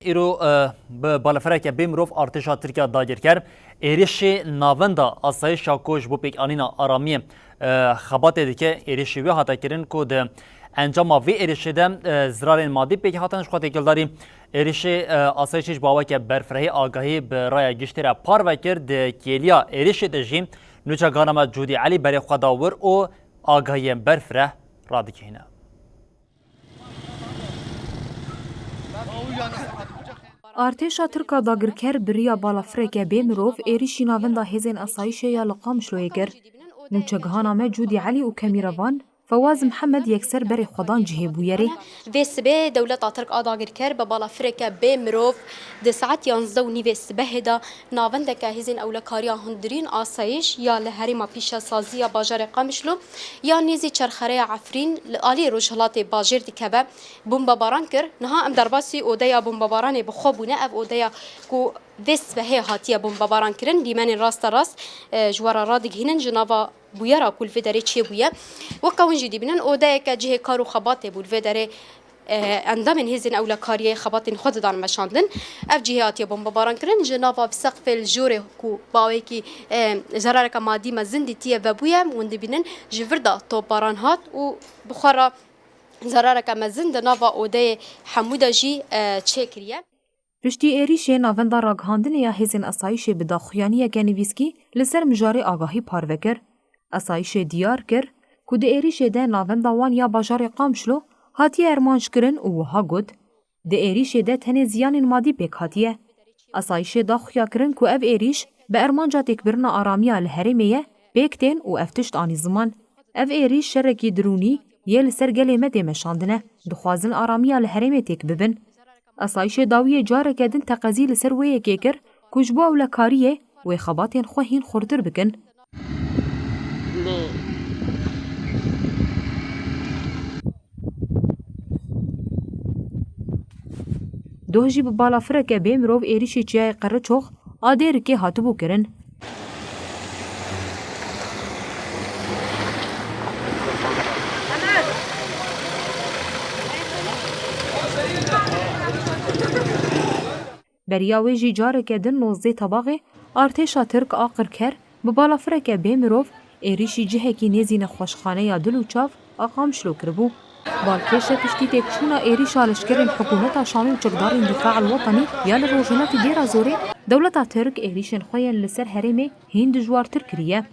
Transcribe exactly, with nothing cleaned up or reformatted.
Îro, e, bi balafireke bê mirov artêşa Tirkiya dagirker êrişê navenda asayişa ku ji bo pêkanîna aramiyê, e, xebatê dike, êrişê wê hate kirin ku di encama vê êrişê de, e, zirarên madî pêk hatin. Ji xwe têkildarî êrişê, e, asayişê ji bo aweke berfirehî agahî bi raya giştî re parve kir. Di kêliya êrişê de jî nûçegihana me Cûdî Elî berê xwe da wir û agahiyên berfireh radigihîne. Artêşa Tirk a dagirker bi riya balafireke bê mirov êrîşî navenda hêzên asayîşê ya li Qamişloyê kir. Nûçegihana me Cûdî Elî û kemîrevan Fewaz Mihemed yekser berê xwe dan cihê bûyerê. Vê sibê dewleta Tirk a dagirker bi balafireke bê mirov di saet yanzdeh û nîvê sibehê de navendeke hêzên ewlekariya hundirîn asayîş ya li herêma pîşesaziya bajarê Qamişlo ya nêzî çerxereya Efrîn li alî rojhilatê bajêr dikeve, bombebaran kir. Niha em derbasî odeya bombebaranê bi xwe bûne. Ev odeya ku vê sibehê hatiye bombebaran kirin, dîmenên rasterast, e, ji we re radigihînin ji nava bûyera ku li vê derê çêbûye. Weke hûn jî dibînin, odeyeke cihê kar û xebatê bû li vê derê, e, endamên hêzên ewlekariyê xebatên xwe didan meşandin. Ev cihê hatiye bombebaran kirin, ji nava bi seqfê li jorê ku bawekî, e, zerareke madî mezin dîtiye vebûye, hûn dibînin ji vir de topbaran hat û bi xwe re zerareke mezin di nava odeyê hemû de jî, e, çêkiriye. Piştî êrîşê navenda ragihandinê ya hêzên asayîşê bi daxuyaniyeke nivîskî li ser mijarê agahî parve kir. Asayîşê diyar kir ku di êrîşê de navenda wan ya bajarê Qamişlo hatiye armanckirin û wiha got, di êrîşê de tenê ziyanên madî pêk hatiye. Asayîşê da xuya kirin ku ev êrîş bi armanca têkbirina aramiya li herêmê ye, pêk tên û ev tişt anî ziman. Ev êrîş şerekî dirûnî yê li ser gelê me tê meşandine. Dixwazin aramiya li herêmê têk bibin. Asayîşê dawiyê careke din teqezî li ser wê yekê kir ku ji bo ewlekariyê wê xebatên xwe hîn xurtir bikin. Doh jî bi balafireke bê mirov êrîşî çiyayê Qereçox a Dêrikê hatibû kirin. Beriya wê jî careke din nozdeh Tebaxê artêşa Tirk a qirker bi balafireke bê mirov êrîşî cihekî nêzî nexweşxaneya Dil û Çav a Qamişlo kiribû. Balkêş e, piştî têkçûna êrîşa leşkerên hikûmeta Şamê û çekdarên Dîfa el Wetenî ya li rojhilatî Dêra Zorê, dewleta Tirk êrîşên xwe yên li ser herêmê hîn dijwartir kiriye.